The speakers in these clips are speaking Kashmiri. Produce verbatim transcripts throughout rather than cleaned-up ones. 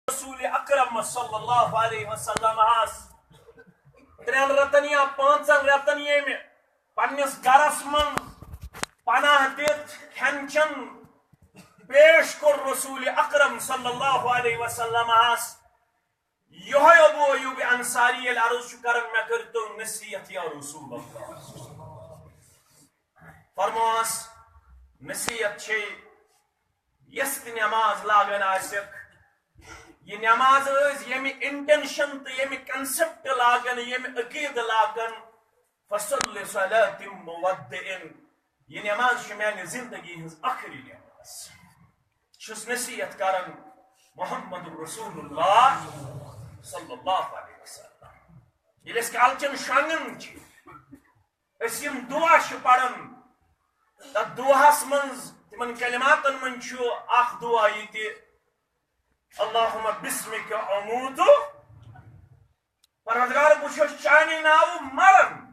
رسول اکرم صلی اللہ علیہ وسلم ہس ترٛٮ۪ن رٮ۪تن یا پانٛژن رٮ۪تن ییٚمہِ پننِس گرس منٛز پناہ دِتھ کھٮ۪ن چٮ۪ن پیش کوٚر رسول اکرم صلی اللہ علیہ وسلم ہس، یہوے ابو ایوب انصاری ییٚلہِ عرض چھُ کران، مےٚ کٔرۍتو نصیحت یا رسول اللہ۔ فرموس، نصیحت چھے، یۄس تہِ نماز لاگان آسکھ، یہِ نماز ٲسۍ ییٚمہِ intention تہٕ ییٚمہِ concept لاگان، ییٚمہِ عقیدٕ لاگان، فصل صلاة مودع، یہِ نماز چھِ میانہِ زندگی ہٕنٛز ٲخری نماز۔ چھُس نصیحت کران محمد رسول اللہ صلی اللہ علیہ وسلم۔ ییٚلہِ أسۍ کالچن شۄنٛگان چھِ، أسۍ یِم دعا چھِ پران، تتھ دعاہس منٛز، تِمن کلماتن منٛز چھُ اکھ دعا یہِ تہِ، اللہم بسمک اموت، پروردگار، بہٕ چھُس چانہِ ناوٕ مران۔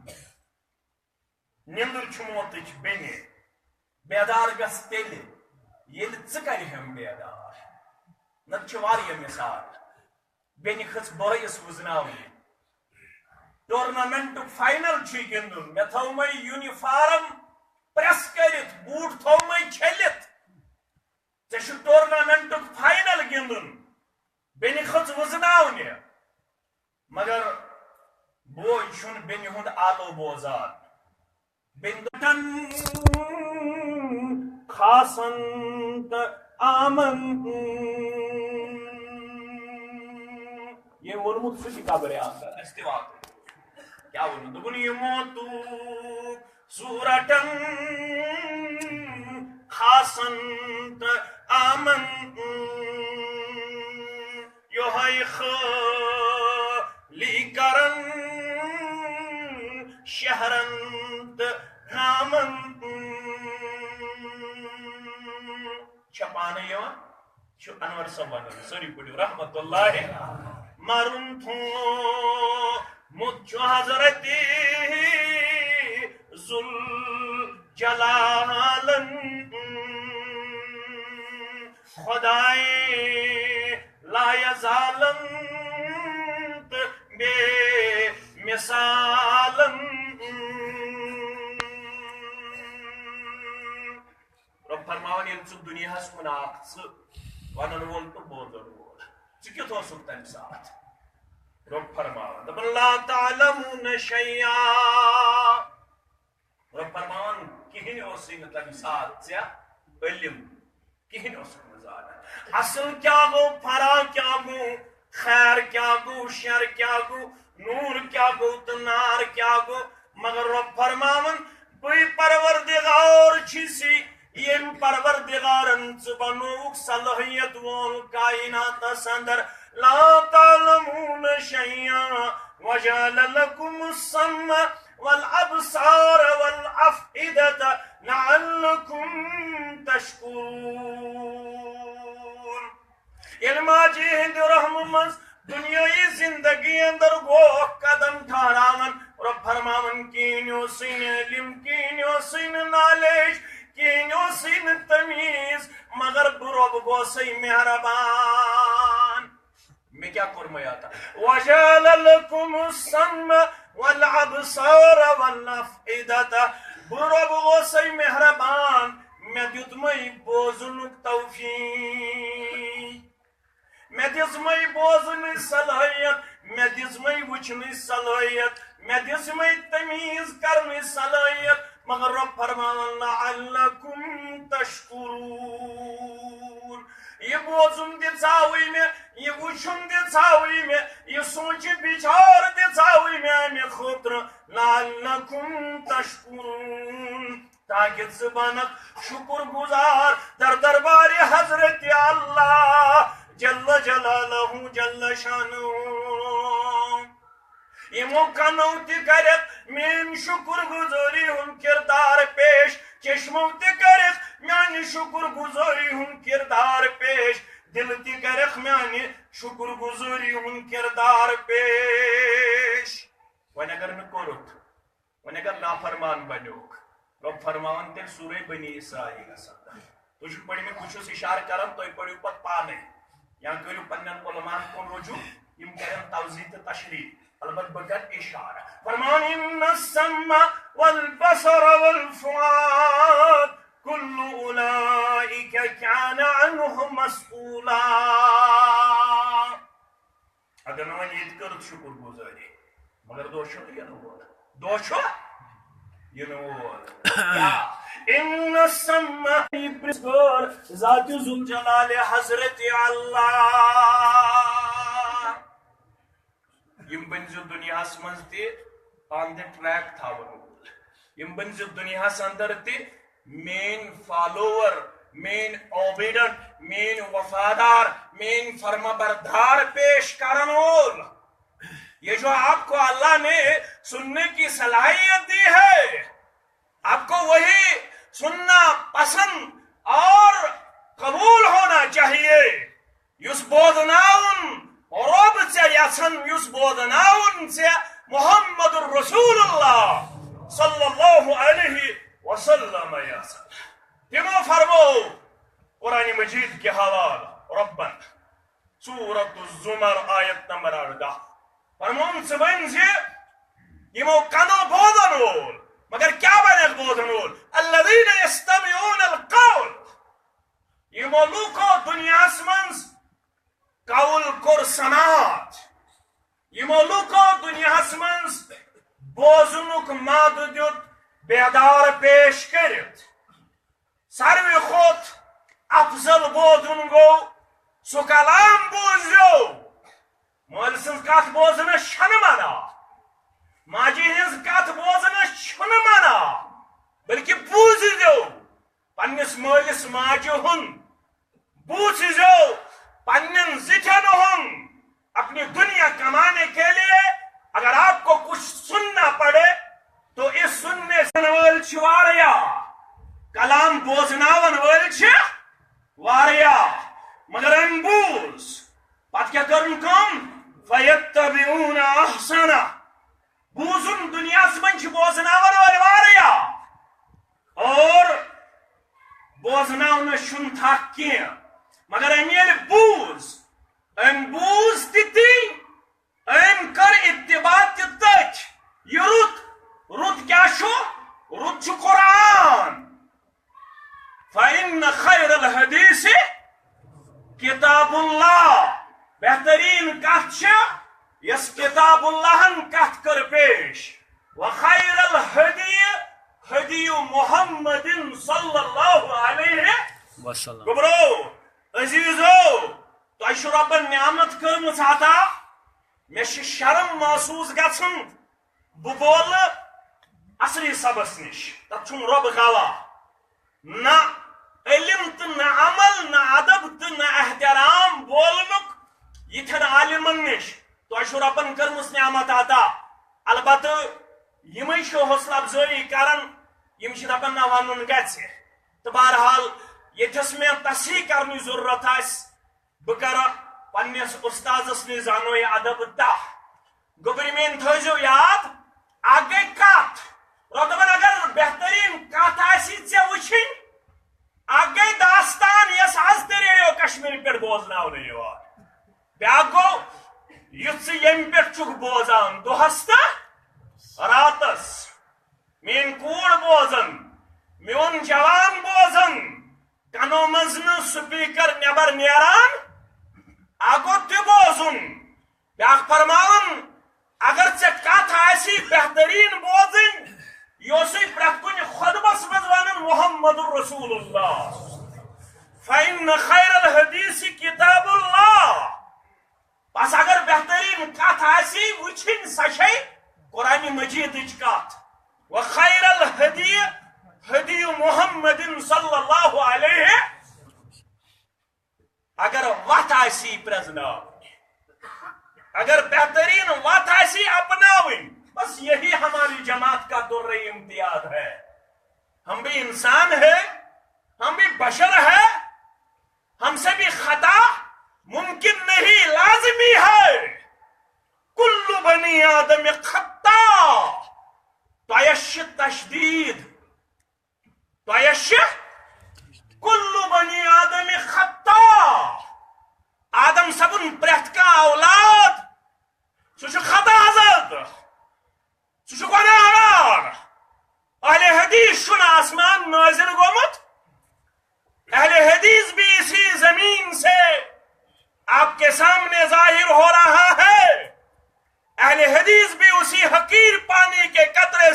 نیٚنٛدٕر چھِ موتٕچ بیٚنہِ، بیدار گژھ تیٚلہِ، ییٚلہِ ژٕ کرِہٮ۪م بیدار۔ نتہٕ چھِ واریاہ مثال۔ بیٚنہِ کھٔژ بٲیِس وُزناونہِ، ٹورنامنٹُک فاینل چھُے گِنٛدُن، مےٚ تھوٚومَے یونیفارم پریس کٔرِتھ، بوٗٹ تھوٚومَے چھٔلِتھ، ژےٚ چھُ ٹورنامنٹُک فاینل گِنٛدُن، بیٚنہِ کھٔژ وُزناونہِ۔ مگر بوے چھُنہٕ بیٚنہِ ہُنٛد آلو بوزان۔ بیٚنہِ دوٚپُن، خاصن تہٕ عامن۔ ییٚمۍ ووٚنمُت سُہ چھُ قبرِ اندر۔ اَسہِ تہِ واتو۔ کیٛاہ ووٚنُن؟ دوٚپُن، یِمو تُل صورتن خاصن تہٕ عامن، یہوے خٲلی کرن شہرن تہٕ نامن۔ چھا پانہٕ یِوان؟ چھُ انور صٲب ونان، سٲری پٔرِو رحمت اللہ۔ مرُن تھوٚومُت چھُ حضرت ذوالجلالن، خدائے لا یزالن تہٕ بے مثالن۔ رۄب فرماوان، ییٚلہِ ژٕ دُنیاہَس کُن آکھ، ژٕ وَنَن وول تہٕ بوزَن وول، ژٕ کیُتھ اوسُکھ تَمہِ ساتہٕ؟ رۄب فرماوان، دَپان، لا تعلمون شیئا۔ رۄب فرماوان، کِہیٖنۍ اوسُے نہٕ تَمہِ ساتہٕ ژےٚ علم، کِہیٖنۍ اوسُکھ نہٕ زانان۔ اَصٕل کیٛاہ گوٚو، فرع کیٛاہ گوٚو، خیر کیٛاہ گوٚو، شر کیٛاہ گوٚو، نوٗر کیٛاہ گوٚو تہٕ نار کیٛاہ گوٚو، مگر رۄب فرماوان، بٕے پروردگار چھُسی، ییٚمۍ پروردگارن ژٕ بنووُکھ صلٲحیت وول کائناتس اندر۔ لا تعلمون شیئا وجعل لكم السمع والابصار والافئدة لعلكم تشكرون۔ ییٚلہِ ماجہِ ہٕنٛدِ رحمہٕ منٛز دُنیٲیی زندگی اندر گوٚو قدم ٹھہراوان، رۄب فرماوان، کِہیٖنۍ اوسُے نہٕ علم، کِہیٖنۍ اوسُے نہٕ knowledge، کِہیٖنۍ اوسُے نہٕ تمیٖز، مگر بہٕ رۄب گوسَے مہربان۔ مےٚ کیٛاہ کوٚرمَے عطا؟ وجعل لكم السمع والابصار والافئدة۔ بہٕ رۄب گوسَے مہربان، مےٚ دیُتمَے بوزنُک توفیٖق۔ مےٚ دِژمَے بوزنٕچ صلٲحیت، مےٚ دِژمَے وٕچھنٕچ صلٲحیت، مےٚ دِژمَے تمیٖز کرنٕچ صلٲحیت، مگر رۄب فرماوان، لعلکم تشکرون۔ یہِ بوزُن تہِ ژاوٕے مےٚ، یہِ وٕچھُن تہِ ژاوٕے مےٚ، یہِ سونٛچہِ بِچار تہِ ژاوٕے مےٚ اَمہِ خٲطرٕ، لعلکم تشکرون۔ تاکہ ژٕ بنکھ شکر گزار در دربارِ حضرت اللہ جل جلالہ جل شانہ۔ یِمو کنو تہِ کرکھ میٲنۍ شکر گزٲری ہُنٛد کردار پیش، چشمو تہِ کرکھ میانہِ شکر گزٲری ہُنٛد کردار پیش، دل تہِ کرکھ میانہِ شکر گزٲری ہُنٛد کردار پیش۔ وۄنۍ اگر نہٕ کوٚرُتھ، وۄنۍ اگر نافرمان بنیوکھ، رۄب فرماوان تیٚلہِ سورہ بنی اسرائیلس اندر۔ تُہۍ چھِو پٔرمٕتۍ، بہٕ چھُس اشارٕ کران، تُہۍ پٔرِو پتہٕ پانے یا کٔرِو پننٮ۪ن علماء موجود، یِم کرن توضیح تہٕ تشریح۔ البتہ بہٕ کرٕ اشارٕ۔ فرمان، ان السمع والبصر والفؤاد کل اولئک کان عنہ مسئولا۔ اگر نہٕ وۄنۍ ییٚتہِ کٔرٕتھ شُکُر گُزٲری، مگر دۄہ چھُنہٕ یِنہٕ وول۔ دۄہ چھُ یِنہٕ وول۔ کیٛاہ؟ ان السمع، یہِ پرٛژھ غٲر ذات ذوالجلال حضرت اللہ۔ یِم بٔنزِ دُنیاہَس منٛز تہِ on the track تھاوَن وول۔ یِم بٔنزِ دُنیاہَس اندر تہِ میٲنۍ follower، میٲنۍ obedient، میٲنۍ وفادار، میٲنۍ فرمانبردار پیش کرن وول۔ یہ جو آپ کو اللہ نے سننے کی صلاحیت دی ہے، آپ کو وہی سننا پسند اور قبول ہونا چاہیے۔ یُس بوزناوُن رۄب ژےٚ یژھان، یُس بوزناوُن ژےٚ محمد رسول اللہ صلی اللہ علیہ وسلم یژھان۔ تِمو فرموو قرآن مجید کہِ حوالہٕ رۄبن، سورۃ الزمر، آیت نمبر اردہ، فرمووُن، ژٕ ؤنۍ زِ یِمو کنو بوزن وول، مگر کیٛاہ بنیکھ بوزن وول؟ الذین یستمعون القول، یِمو لوٗکو دُنیاہَس منٛز قول کوٚر سماعت، یِمو لوٗکو دُنیاہَس منٛز بوزنُک مادٕ دیُت بیدار پیش کٔرِتھ۔ ساروی کھۄتہٕ افضل بوزُن گوٚو سُہ کلام بوٗزِو۔ مٲلۍ سٕنٛز کتھ بوزنس چھنہٕ منع، ماجہِ ہٕنٛز کتھ بوزنس چھُنہٕ منع، بلکہِ بوٗزِو پننِس مٲلِس ماجہِ ہُنٛد، بوٗزِو پننٮ۪ن زِٹھٮ۪ن ہُنٛد۔ اپنی دنیا کمانے کے لیے اگر آپ کو کچھ سننا پڑے تو اس سننے سے وٲلۍ چھِ واریاہ، کلام بوزناون وٲلۍ چھِ واریاہ، مگر أمۍ بوٗز، پتہٕ کیٛاہ کٔرٕن کٲم؟ فیتبعون احسنہ۔ بوٗزُن، دُنیاہَس منٛز چھِ بوزناوَن وٲلۍ واریاہ، اور بوزناونَس چھُنہٕ تھکھ کینٛہہ، مگر أمۍ ییٚلہِ بوٗز، أمۍ بوٗز تہِ تی، أمۍ کٔر اتباع تہِ تٔتھۍ۔ یہِ رُت، رُت کیٛاہ چھُ؟ رُت چھُ قرآن۔ فإن خیر الحدیث کتاب اللہ، بہترین کتھ چھِ یس کتاب اللہن کتھ کٔر پیش۔ وخیر الہدی ہدی محمد صلی اللہ علیہ وسلم۔ گوٚبرو، عزیزو، تۄہہِ چھُ رۄبن نعمت کٔرمٕژ عطا۔ مےٚ چھِ شرم محسوس گژھان، بہٕ بولہٕ اصلی سبس نِش، تتھ چھُم رۄب گواہ۔ نہ علم تہٕ نہ عمل، نہ ادب تہٕ نہ احترام بولنُک یِتھٮ۪ن عالمن نِش۔ تۄہہِ چھُو رۄبن کٔرمٕژ نعمت عطا۔ البتہٕ یِمے چھِ حوصلہٕ افزٲیی کران، یِم چھِ دپان نہ ونُن گژھِ۔ تہٕ بہرحال، ییٚتھس مےٚ تصحیح کرنٕچ ضروٗرت آسہِ، بہٕ کرٕ پننِس استادس نِش زانو یہِ ادب تاہ۔ گوٚبرۍ میٲنۍ، تھٲیزیو یاد، اکھ گٔے کتھ۔ رۄب دپان، اگر بہترین کتھ آسی ژےٚ وٕچھِنۍ، اکھ گٔے داستان، یۄس از تہِ ریڈیو کشمیر پٮ۪ٹھ بوزناونہٕ یِوان۔ بیاکھ گوٚو، یُتھ ژٕ ییٚمہِ پٮ۪ٹھ چھُکھ بوزان دۄہس تہٕ راتس۔ میٲنۍ کوٗر بوزان، میون جوان بوزان، کنو منٛز نہٕ سپیکر نٮ۪بر نیران، اکھ گوٚو تہِ بوزُن۔ بیاکھ فرماوُن، اگر ژےٚ کتھ آسی بہترین بوزٕنۍ، یہِ اوسُے پرٛٮ۪تھ کُنہِ خطبس منٛز ونان محمد رسول اللہ۔ فإن خیر الحدیث کتاب اللہ۔ بس اگر بہترین کتھ آسی وٕچھِنۍ، سۄ چھے قرآن مجیدٕچ کتھ۔ وخیر الہدی ہدی محمد صلی اللہ علیہ۔ اگر وتھ آسی پرزناوٕنۍ، اگر بہترین وتھ آسی اپناوٕنۍ، بس یہی ہماری جماعت کا درِ امتیاز ہے۔ ہم بھی انسان ہے، ہم بھی بشر ہے، ہم سے بھی خطا ممکن نہیں، لازمی ہے۔ کل بنی آدم خطا۔ تۄہہِ چھِ تشدید، تۄہہِ چھِ کل بنی آدم خطا۔ آدم صٲبُن پرٛٮ۪تھ کانٛہہ اولاد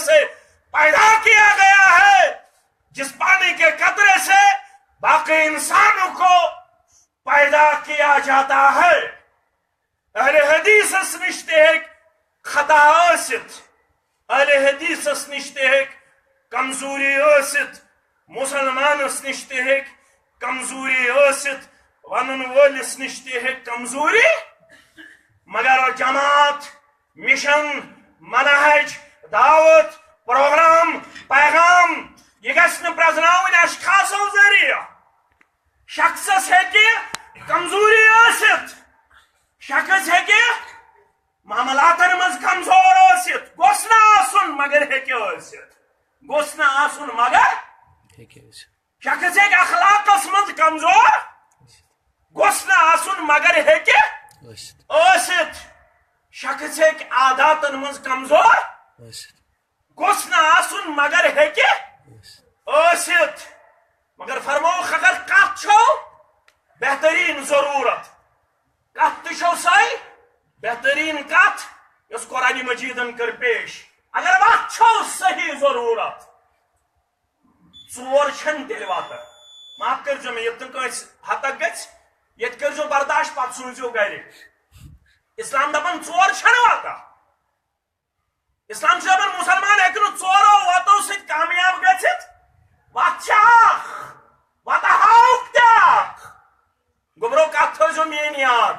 سے پیدا کیا گیا ہے، جس پانی کے قطرے سے باقی انسانوں کو پیدا کیا جاتا ہے۔ اہل حدیثس نش تہِ ہیٚکہِ خطا ٲسِتھ، اہل حدیثس نش تہِ ہیٚکہِ کمزوری ٲسِتھ، مسلمانس نش تہِ ہیٚکہِ کمزوری ٲسِتھ، ونن وٲلِس نش تہِ ہیٚکہِ کمزوری، مگر جماعت، مشن، منہج، دعوت، پروگرام، پیغام، یہِ گژھِ نہٕ پرزناوٕنۍ اشخاصو ذٔریعہٕ۔ شخصس ہیٚکہِ کمزوری ٲسِتھ، شخص ہیٚکہِ معاملاتن منٛز کمزور ٲسِتھ، گوٚژھ نہٕ آسُن مگر ہیٚکہِ ٲسِتھ، گوٚژھ نہٕ آسُن مگر ہیٚکہِ ٲسِتھ۔ شخص ہیٚکہِ اخلاقس منٛز کمزور، گوٚژھ نہٕ آسُن مگر ہیٚکہِ ٲسِتھ۔ ٲسِتھ۔ شخص ہیٚکہِ عاداتن منٛز کمزور، ٲسِتھ۔ گوٚژھ نہٕ آسُن مگر ہیٚکہِ ٲسِتھ۔ ٲسِتھ۔ مگر فرمووُکھ، اگر کتھ چھو بہترین ضرورت، کتھ تہِ چھو سۄے بہترین کتھ یۄس قرآن مجیدن کٔر پیش۔ اگر وتھ چھو صحیح ضرورت، ژور چھن تیٚلہِ وتہٕ۔ معاف کٔرۍزیو مےٚ، ییٚتہِ نہٕ کٲنٛسہِ ہتک گژھِ، ییٚتہِ کٔرۍزیو برداش، پتہٕ سوٗزِو گرِ۔ اسلام دپان ژور چھنہٕ وتہٕ۔ اسلام چھُ دپان مسلمان ہیٚکہِ نہٕ ژورو وتو سۭتۍ کامیاب گٔژھِتھ۔ وتھ چھِ اکھ، وتہٕ ہاوُکھ تہِ اکھ۔ گوٚبرو، کتھ تھٲوزیو میٲنۍ یاد،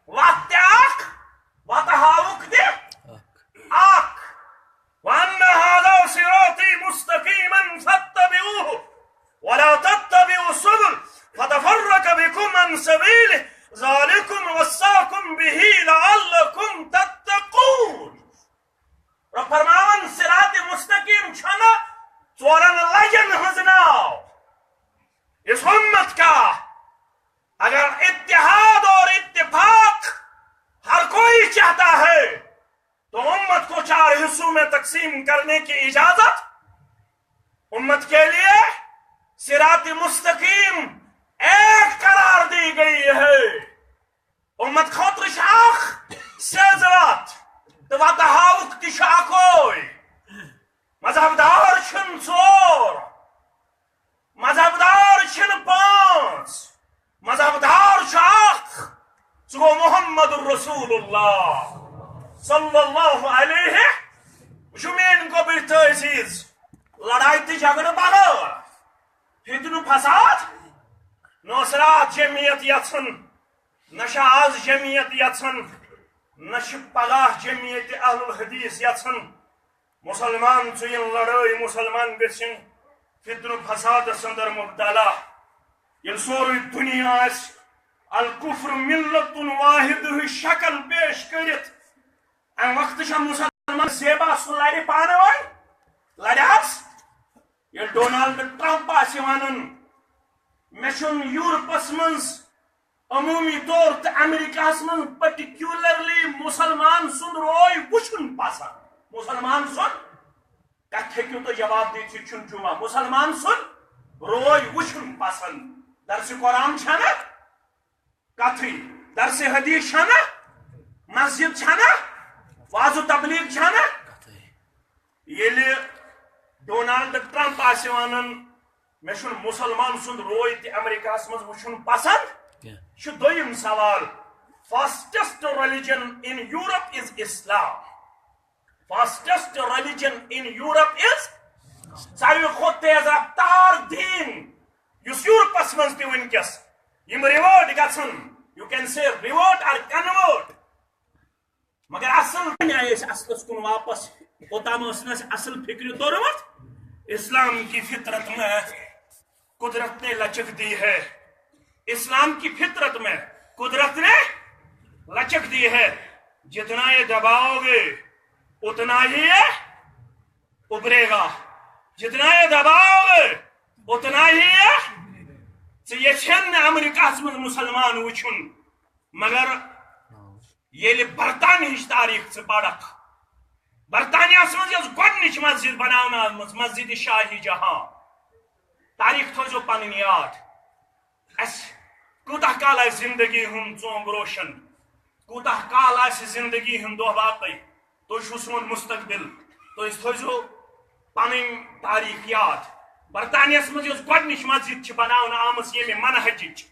وتھ تہِ اکھ، وتہٕ ہاوُکھ تہِ اکھ۔ وَأَنَّ هَذَا صِرَاطِي مُسْتَقِيمًا فَاتَّبِعُوهُ وَلَا تَتَّبِعُوا السُّبُلَ فَتَفَرَّقَ بِكُمْ عَنْ سَبِيلِهِ ذَٰلِكُمْ وَصَّاكُمْ بِهِ لَعَلَّكُمْ تَتَّقُونَ۔ رب فرماوان، صراط مستقیم چھنہ ژورن لجن ہنز ناو۔ اس امت کا اگر اتحاد اور اتفاق ہر کوئی چاہتا ہے تو امت کو چار حصوں میں تقسیم کرنے کی اجازت امت کے لیے صراط مستقیم ایک قرار دی گئی ہے۔ امت خٲطرٕ چھِ اکھ سیٚز وتھ تہٕ وتہٕ ہاوُکھ تہِ چھُ اکوے۔ مذہب دار چھِنہٕ ژور، مذہب دار چھِنہٕ پانٛژھ، مذہب دار چھُ اکھ، سُہ گوٚو محمد رسول اللہ صلی اللہ علیہ۔ وٕچھِو میٲنۍ گوٚبٕرۍ تہٕ عزیز، لڑایہِ تہٕ جھگڑٕ بغٲر، فتنہٕ فساد، نٲصرات جمعیت یژھان، نہ چھِ آز جمعیت یژھان، نہ چھِ پگاہ جمعیت اہل الحدیث یژھان۔ مسلمان ژُیِن لڑٲے، مسلمان گٔژھِن فتنہٕ فسادس اندر مبتلا۔ ییٚلہِ سورُے دُنیا آسہِ الکفر ملت واحد ہٕنٛز شکل پیش کٔرِتھ، امہِ وقتہٕ چھا مسلمان زیبا سُہ لڑِ پانہٕ ؤنۍ؟ لڑِ حظ؟ ییٚلہِ ڈونالڈ ٹرمپ آسہِ ونان، مےٚ چھُنہٕ یورپس منٛز عمومی طور تہٕ امریکہس منٛز پرٹیکولرلی مسلمان سُنٛد روے وٕچھُن پسند۔ مسلمان سُنٛد کتھ ہیٚکِو تُہۍ جواب دِتھ، یہِ چھُنہٕ جمعہ۔ مسلمان سُنٛد روے وٕچھُن پسند۔ درسِ قرآن چھنہ کتھٕے، درسِ حدیث چھنہ، مسجد چھنہ، وعظ و تبلیغ چھنہ۔ ییٚلہِ ڈونالڈ ٹرمپ آسہِ ونان، مےٚ چھُنہٕ مسلمان سُنٛد روے تہِ امریکہس منٛز وٕچھُن پسند۔ کینٛہہ۔ چھُ دوٚیِم سوال، fastest religion in Europe is Islam۔ Fastest religion in Europe is، ساروی کھۄتہٕ تیز رفتار دین یُس یورپس منٛز تہِ وٕنکیٚس یِم revert گژھن، you can say revert or convert۔ مگر اصل کَمہِ آیہِ ٲسۍ اصلس کُن واپس؟ اوٚتام ٲس نہٕ اَسہِ اصل فکرِ توٚرمُت۔ اسلام کی فطرت میں قدرت نے لچک دی ہے، اسلام کی فطرت میں قدرت نے لچک دی ہے، جتنا یہ دباؤ گے اتنا ہی یہ ابھرے گا، جتنا یہ دباؤ گے اتنا ہی یہ۔ ژٕ یژھن نہٕ امریکہس منٛز مسلمان وٕچھُن، مگر ییٚلہِ برطانیہٕچ تاریخ ژٕ پرکھ، برطانیہس منٛز یۄس گۄڈنِچ مسجد بناونہٕ آمٕژ، مسجد شاہی جہاں، تاریخ تھٲوزیو پنٕنۍ یاد۔ اسہِ کوٗتاہ کال آسہِ زندگی ہُنٛد ژونگ روشن، کوٗتاہ کال آسہِ زندگی ہُنٛد دۄہ باقٕے، تُہۍ چھِو سون مستقبل، تُہۍ تھٲوزیو پنٕنۍ تاریخیات۔ برطانیہس منٛز یۄس گۄڈٕنِچ مسجد چھِ بناونہٕ آمٕژ ییٚمہِ منہجٕچ،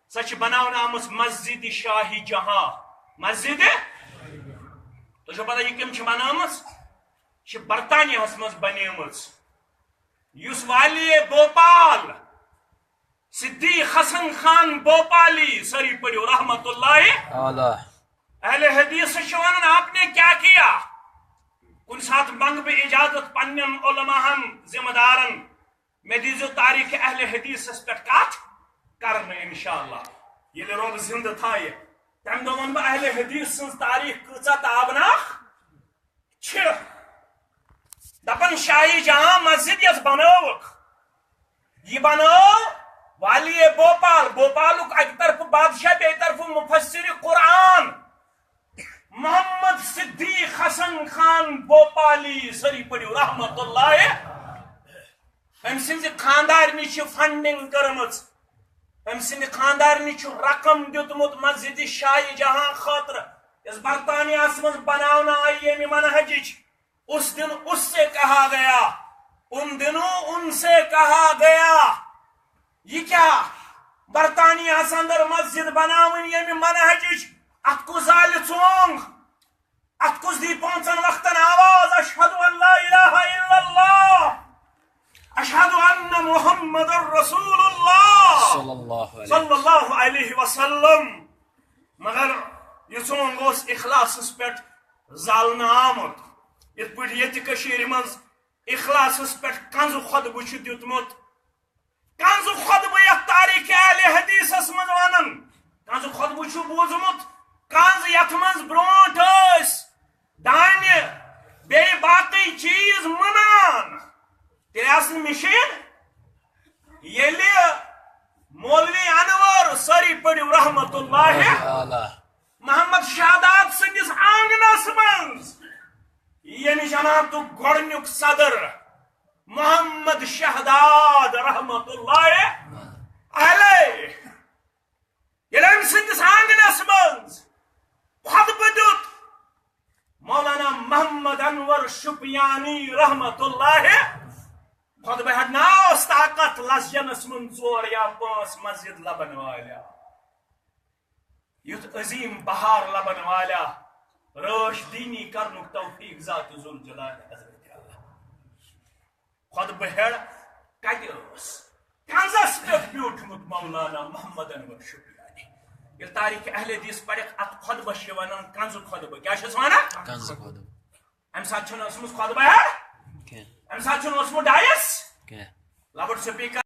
سۄ چھِ بناونہٕ آمٕژ مسجد شاہ جہاں۔ مسجد، تۄہہِ چھو پتہ یہِ کٔمۍ چھِ بنٲومٕژ؟ یہِ چھِ برطانیہس منٛز بنیمٕژ۔ یُس والی بھوپال صدیق حسن خان بھوپالی، سٲری پٔرِو، رحمت اللہ تعالیٰ۔ اہل حدیث چھِ ونان، آپ نے کیا کیا؟ کُنہِ ساتہٕ منٛگہٕ بہٕ اجازت پننٮ۪ن علماہن، ذمہ دارن، مےٚ دیٖزیو تاریخ اہل حدیثس پٮ۪ٹھ کتھ کرنہٕ، انشاءاللہ، ییٚلہِ رۄب زندٕ تھایہِ۔ تمہِ دۄہ ونہٕ بہٕ اہل حدیث سٕنٛز تاریخ کۭژاہ تابناک چھِ۔ دپان، شاہی جہاں مسجد یۄس بنٲوٕکھ، یہِ بنٲو والی بھوپال، بھوپالُک اکہِ طرفہٕ بادشاہ، بیٚیہِ طرفہٕ مفسر قرآن محمد صدیق حسن خان بھوپالی، سٲری پٔرِو، رحمت اللہ۔ أمۍ سٕنٛزِ خانٛدارنہِ چھِ فنڈنگ کٔرمٕژ، أمۍ سٕنٛدِ خانٛدارنہِ چھُ رقم دیُتمُت مسجد شاہی جہاں خٲطرٕ، یۄس برطانیہس منٛز بناونہٕ آیہِ ییٚمہِ منہجٕچ۔ اس دن اس سے کہا گیا، ان دنوں ان سے کہا گیا۔ یہِ کیٛاہ؟ برطانیہس اندر مسجد بناوٕنۍ ییٚمہِ منہجٕچ، اتھ کُس زالہِ ژونگ؟ اتھ کُس دی پانٛژن وقتن آواز، اشہد ان لا الہ الا اللہ، اشہد ان محمد رسول اللہ صلی اللہ علیہ صلی اللہ علیہ وسلم؟ مگر یہِ ژونگ اوس اخلاصس پٮ۪ٹھ زالنہٕ آمُت۔ یِتھ پٲٹھۍ ییٚتہِ کٔشیٖرِ منٛز اخلاصس پٮ۪ٹھ کنزٕ خطبہٕ چھُ دیُتمُت۔ کنزٕ خطبہٕ یتھ تاریخ اہل حدیثس منٛز ونان، کنزٕ خطبہٕ چھُ بوٗزمُت، کنز یتھ منٛز برونٛٹھ ٲسۍ دانہِ بیٚیہِ باقٕے چیٖز مُنان۔ تیٚلہِ آسہٕ نہٕ مِشیٖن۔ ییٚلہِ مولوی انور، سٲری پٔرِو، رحمت اللہ تعالیٰ۔ محمد شہداد سٕنٛدِس آنگنس منٛز ییٚمہِ جماعتُک گۄڈٕنیُک صدر محمد شہداد رحمت اللہ علیہ، ییٚلہِ أمۍ سٕنٛدِس آنگنس منٛز خطبہٕ دیُت، مولانا محمد انور شُپیانی رحمت اللہ، خطبہٕ ہٮ۪تھ ناس طاقت لسجنس منٛز ژور یا پانٛژھ مسجد لبن والیا، یُتھ عظیم بہار لبن والیا، رٲچھ دینی کرنُک توفیق ذات ذوالجلال حضرت اللہ۔ خطبہٕ ہٮ۪تھ کتہِ ٲس؟ کنزس پٮ۪ٹھ بیوٗٹھمُت مولانا محمد انور شُپیانی۔ ییٚلہِ تاریخ اہل حدیث پرکھ، اتھ خطبس چھِ ونان کنزٕ خطبہٕ۔ کیٛاہ چھِس ونان؟ کنزٕ خطبہٕ۔ امہِ ساتہٕ چھُنہٕ ٲسمٕژ خطبہٕ ہٮ۪تھ؟ کینٛہہ۔ امہِ ساتہٕ چھُنہٕ اوسمُت ڈایس؟ کینٛہہ۔ لبڈ سپیکر۔